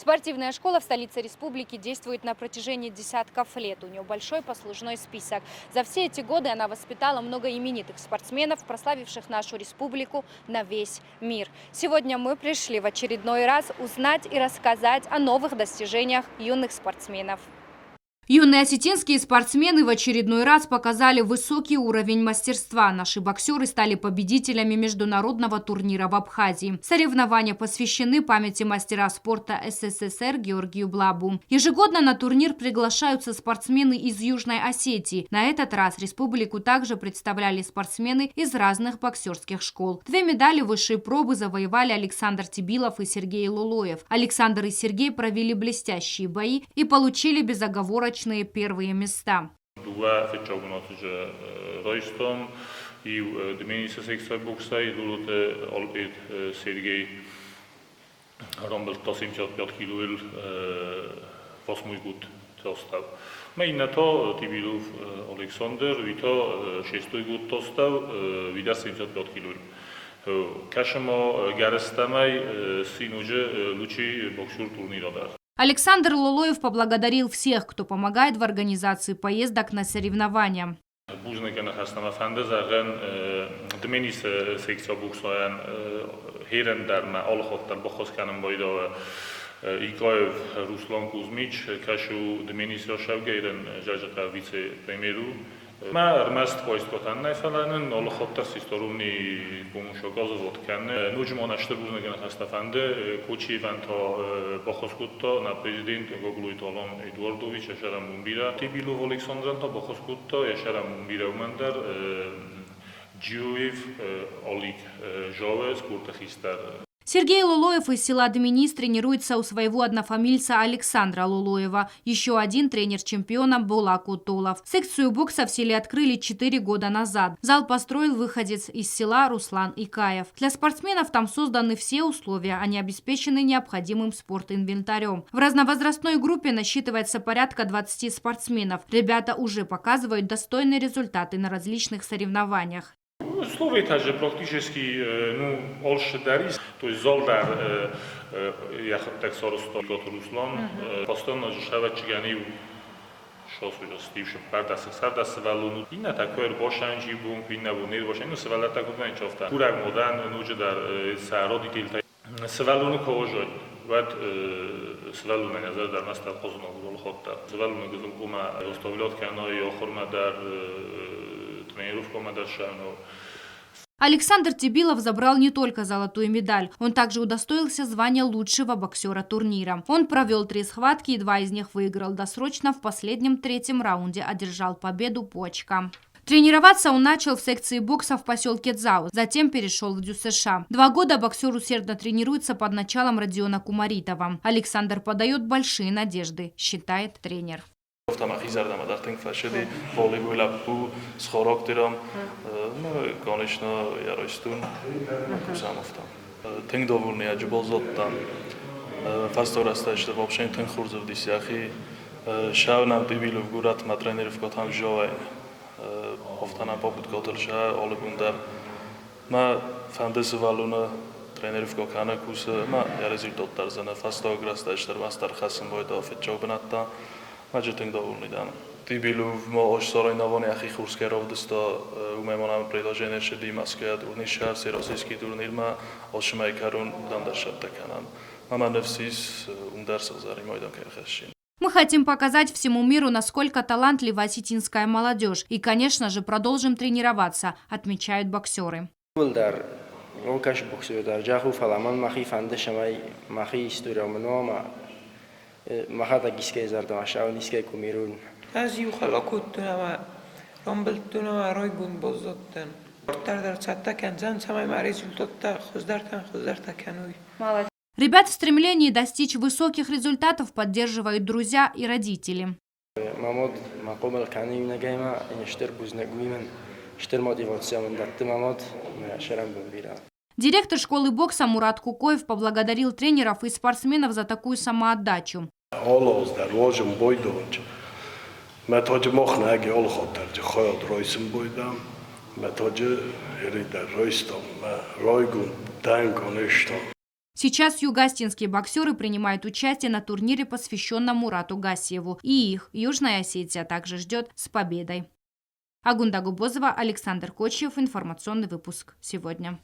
Спортивная школа в столице республики действует на протяжении десятков лет. У нее большой послужной список. За все эти годы она воспитала много именитых спортсменов, прославивших нашу республику на весь мир. Сегодня мы пришли в очередной раз узнать и рассказать о новых достижениях юных спортсменов. Юные осетинские спортсмены в очередной раз показали высокий уровень мастерства. Наши боксеры стали победителями международного турнира в Абхазии. Соревнования посвящены памяти мастера спорта СССР Георгию Блабу. Ежегодно на турнир приглашаются спортсмены из Южной Осетии. На этот раз республику также представляли спортсмены из разных боксерских школ. Две медали высшей пробы завоевали Александр Тибилов и Сергей Лулоев. Александр и Сергей провели блестящие бои и получили безоговорочные первые места. Дыууӕ фыццаг бынаты райстам, иу Дменисы секция боксӕй Лулоты Сергей рамбылдта 75 килойыл восьмой год тостав. Ма иннӕ та Тибилов Александр, уый та шестой год тостав, уый дӕр 75 килойыл. Кӕсы ма гӕрӕстӕмӕй синуджы лучший боксер турнира дӕр. Александр Лолоев поблагодарил всех, кто помогает в организации поездок на соревнования. Бузныг ныхӕстӕ мӕ фӕнды зӕгъын Дменисы секция боксайӕн херен дӕр мӕ алы хатт дӕр баххуыс кӕнын байдауы Икаев Руслан Кузьмич, кӕсы Дменисы рашӕвгӕйрын Жажыхъӕ вице-премьер у. Мӕ ӕрмӕст поездкотӕн нӕ, фӕлӕ нын алы хатт дӕр всесторонний помощь оказывать кӕны. Ноджы ма нӕ стыр бузныг ныхӕстӕ фӕнды Кочиевӕн та баххуыс кодта нӕ президент Гаглойты Алан Эдуардович, йӕ сӕрӕнбон бирӕ. Тибилов Александрӕн та баххуыс кодта, йӕ сӕрӕнбон бирӕ уымӕн дӕр. Джиоев Алик Жаве спорты хистӕр. Сергей Лулоев из села Дменис тренируется у своего однофамильца Александра Лулоева. Еще один тренер чемпиона Булак Утулов. Секцию бокса в селе открыли 4 года назад. Зал построил выходец из села Руслан Икаев. Для спортсменов там созданы все условия. Они обеспечены необходимым спортинвентарем. В разновозрастной группе насчитывается порядка 20 спортсменов. Ребята уже показывают достойные результаты на различных соревнованиях. Условия же практически, ну, алшы дӕр ис. То есть зал дӕр йӕхӕдӕг сарӕзта Руслан. Постоянно же сӕвӕччигӕн иу 6-ӕрдӕс сывӕллон. Иннӕтӕ куы ӕрбасӕнджи бон, куы иннӕ бон не рбасӕн, ну, сывӕллӕттӕ куыд вӕййынц, афтӕ. Курӕг ма дӕн ноджыдӕр сӕ родительтӕй. Сывӕллоны куы уазай, уӕд сывӕллонӕн йӕ зӕрдӕ ӕрмӕстдӕр хъазынаг у алы хатт дӕр. Сывӕллоны гыццыл оставлять кӕнай ахуырмӕ дӕр, тренировкӕмӕ дӕр сӕ. Александр Тибилов забрал не только золотую медаль, он также удостоился звания лучшего боксера турнира. Он провел три схватки и два из них выиграл досрочно, в последнем третьем раунде одержал победу по очкам. Тренироваться он начал в секции бокса в поселке Дзау, затем перешел в ДЮСШ. 2 года боксер усердно тренируется под началом Родиона Кумаритова. Александр подает большие надежды, считает тренер. Мӕхи зӕрдӕмӕ дӕр тынг фӕцыди волейбол лӕппу с характером. Ну, конечно, я райстон, кусам офтам. Тынг довольный я баззадтӕн. Фӕстаг рӕстӕджыты вообще тынг хорз ӕвдисы йӕхи. Шӕвнӕм Тибилов горӕтмӕ тренировкӕтӕм жавай. Афтӕ нӕ попыткӕтыл сӕ алы бон дӕр. Мӕ фӕнды сывӕллоны тренировкӕ кӕны, кусы ӕмӕ йӕ результат дӕр зыны. Фӕстаг рӕстӕджы дӕр мастер хӕссын байдыдта фыццаг бынӕттӕ. Мӕ тынг довольный дӕн. Тибилов ма ос сарайнавон йӕхи хорз кӕй равдыста, уымӕй ма нӕм предложение ӕрцыди Москвайӕ турнир всероссийский турнирмӕ осымӕй кӕрон уыдӕм дӕр сӕттӕ кӕнӕм. Ӕмӕ ныфс ис, уым дӕр сыгъзӕрин майдан кӕй ӕрхӕссын. Мы хотим показать всему миру, насколько талантлива осетинская молодежь. И, конечно же, продолжим тренироваться, отмечают боксеры. Дӕр кӕс боксер дӕр жаху фӕлӕ мӕн мӕхи фӕнды цӕмӕй мӕхи история мын уа мӕхӕдӕг искӕй зӕрдӕмӕ ссӕуын искӕй кумирун. Ӕз иу хъӕла кодтон ӕмӕ рамбылдтон ӕмӕ райгонд баззадтӕн. Дарддӕр дӕр цӕттӕ кӕндзӕн, цӕмӕй мӕ результаттӕ хуыздӕртӕн хуыздӕртӕ кӕной. Ребят в стремлении достичь высоких результатов поддерживают друзья и родители. Мӕ мад мӕ хъомыл кӕны иунӕгӕй ма стыр бузныг уый мын стыр мотиваци мын дӕтты мӕ мад мӕ сӕрӕнбон бирӕ. Директор школы бокса Мурат Кукоев поблагодарил тренеров и спортсменов за такую самоотдачу. Алы аз дӕр уазын байдонч. Мӕ таджы мах нӕги алы хатт дӕр хайад райсын байдам. Мӕ таджы ери дӕр райстам, мӕ райгонд дӕн, конечно. Сейчас югоосетинские боксеры принимают участие на турнире, посвященном Мурату Гассиеву. И их Южная Осетия также ждет с победой. Агунда Губозова, Александр Кочиев. Информационный выпуск сегодня.